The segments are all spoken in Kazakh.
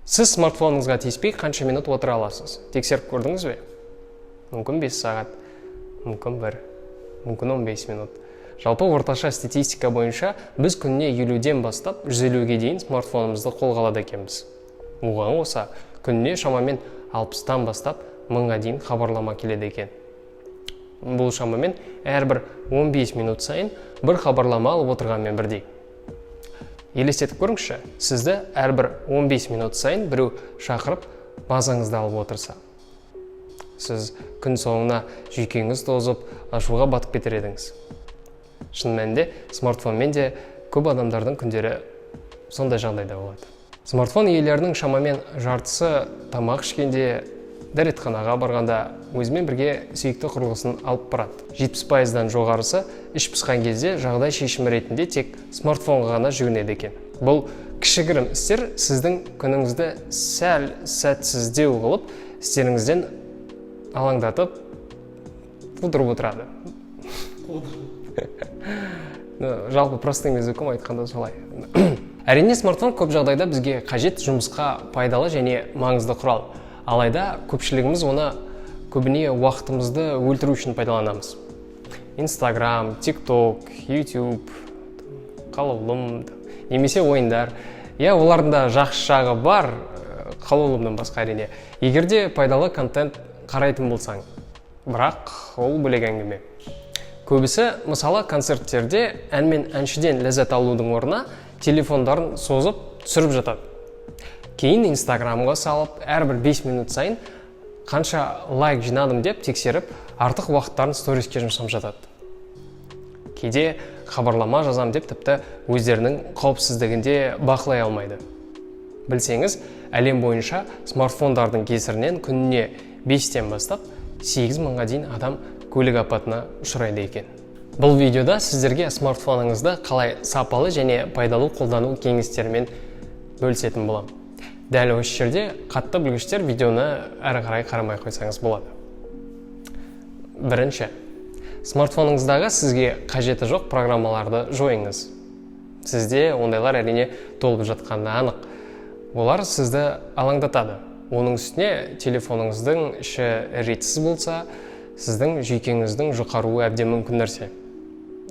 Сіз смартфоныңызға тиіспей қанша минут отыра аласыз, тексеріп көрдіңіз бе? Мүмкін, 5 сағат, мүмкін, 1, мүмкін, 15 минут. Жалпы, орташа статистика бойынша біз күніне 50-ден бастап 150-ге дейін смартфонымызды қолға алады екенбіз. Оған қоса күніне шамамен 60-тан бастап 1000-ға дейін хабарлама келеді екен. Бұл шамамен әрбір 15 минут сайын бір хабарлама алып отырғанмен бірдей. Елестетіп көріңізші, сізді әрбір 15 минут сайын біреу шақырып, мазаңызды алып отырса, сіз күн соңына жүйкеңіз тозып, ашуға батып кетер едіңіз. Шын мәнінде, смартфонмен де көп адамдардың күндері сондай жағдайда болады. Смартфон иелерінің шамамен жартысы тамақ ішкенде, дәретханаға барғанда өзімен бірге сүйікті құрылғысын алып барады. 70%-дан жоғарысы іш пысқан кезде жағдай шешімі ретінде тек смартфонға ғана жүгінеді екен. Бұл кішігірім істер сіздің күніңізді сәл сәтсіздеу қылып, істеріңізден алаңдатып, қудырып отырады. Ну, жалпы, простым языком айтқанда, солай. Әрине, смартфон көп жағдайда бізге қажет, жұмысқа пайдалы және маңызды құрал. Алайда көпшілігіміз оны көбіне уақытымызды өлтіру үшін пайдаланамыз: Инстаграм, Тикток, Ютуб, Қалаулым немесе ойындар. Иә, олардың да жақсы жағы бар, Қалаулымнан басқа, әрине, егер де пайдалы контент қарайтын болсаң. Бірақ ол бөлек әңгіме. Көбісі, мысалы, концерттерде ән мен әншіден ләззат алудың орнына телефондарын созып түсіріп жатады. Кейін Инстаграмға салып, әрбір 5 минут сайын қанша лайк жинадым деп тексеріп, артық уақыттарын сториске жұмсап жатады. Кейде хабарлама жазам деп, тіпті өздерінің қауіпсіздігін де бақылай алмайды. Білсеңіз, әлем бойынша смартфондардың кесірінен күніне 5-тен бастап 8 мыңға дейін адам көлік апатына ұшырайды екен. Бұл видеода сіздерге смартфоныңызды қалай сапалы және пайдалы қолдану кеңестерімен бөлісетін боламын. Дәл осы жерде қатты білгіштер видеоны әрі қарай қарамай қойсаңыз болады. Бірінші, смартфоныңыздағы сізге қажеті жоқ программаларды жойыңыз. Сізде ондайлар, әрине, толып жатқаны анық. Олар сізді алаңдатады. Оның үстіне телефоныңыздың іші ретсіз болса, сіздің жүйкеңіздің жұқаруы әбден мүмкін нәрсе.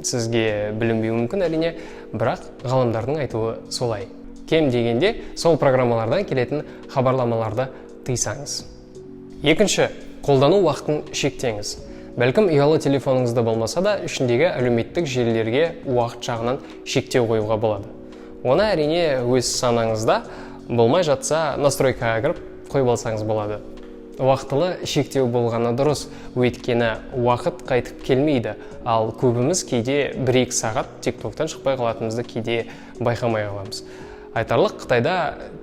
Сізге білінбеуі мүмкін, әрине, бірақ ғалымдардың айтуы солай. Кем дегенде сол программалардан келетін хабарламаларды тыйсаңыз. Екінші, қолдану уақытын шектеңіз. Бәлкім, ұялы телефоныңызда болмаса да, ішіндегі әлеуметтік желілерге уақыт жағынан шектеу қоюға болады. Оны, әрине, өз санаңызда болмай жатса, настройкаға кіріп қойып алсаңыз болады. Уақытылы шектеу болғаны дұрыс, өйткені уақыт қайтып келмейді. Ал көбіміз кейде 1-2 сағат Тиктоктан шықпай қалатынымызды кейде байқамай қаламыз. Айтарлық, Қытайда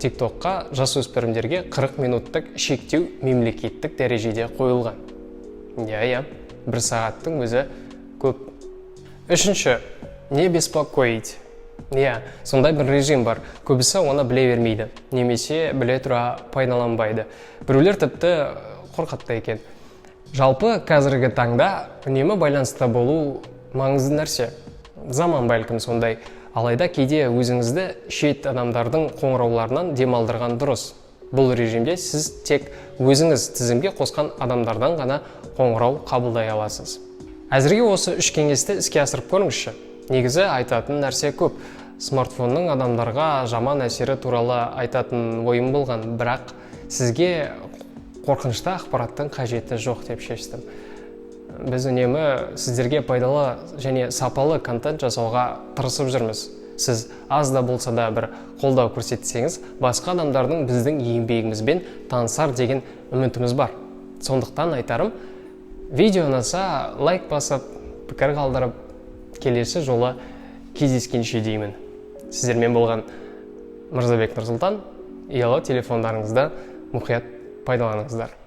Тиктокқа жасөспірімдерге 40 минуттық шектеу мемлекеттік дәрежеде қойылған. Иә, 1 сағаттың өзі көп. Үшінші, не беспокоить. Иә, сондай бір режим бар. Көбісі оны біле бермейді немесе біле тұра пайдаланбайды. Біреулер тіпті қорқады да екен. Жалпы, қазіргі таңда үнемі байланыста болу маңызды нәрсе. Заман бәлкім сондай. Алайда кейде өзіңізді шет адамдардың қоңырауларынан демалдырған дұрыс. Бұл режимде сіз тек өзіңіз тізімге қосқан адамдардан ғана қоңырау қабылдай аласыз. Әзірге осы үш кеңесті іске асырып көріңізші. Негізі, айтатын нәрсе көп. Смартфонның адамдарға жаман әсері туралы айтатын ойым болған, бірақ сізге қорқынышты ақпараттың қажеті жоқ деп шештім. Біз үнемі сіздерге пайдалы және сапалы контент жасауға тырысып жүрміз. Сіз аз да болса да бір қолдау көрсетсеңіз, басқа адамдардың біздің еңбегімізбен танысар деген үмітіміз бар. Сондықтан айтарым, видео ұнаса, лайк басып, пікір қалдырып, келесі жолы кездескенше деймін. Сіздермен болған Мырзабек Нұрсұлтан. Ұялы телефондарыңызды мұқият пайдаланыңыздар.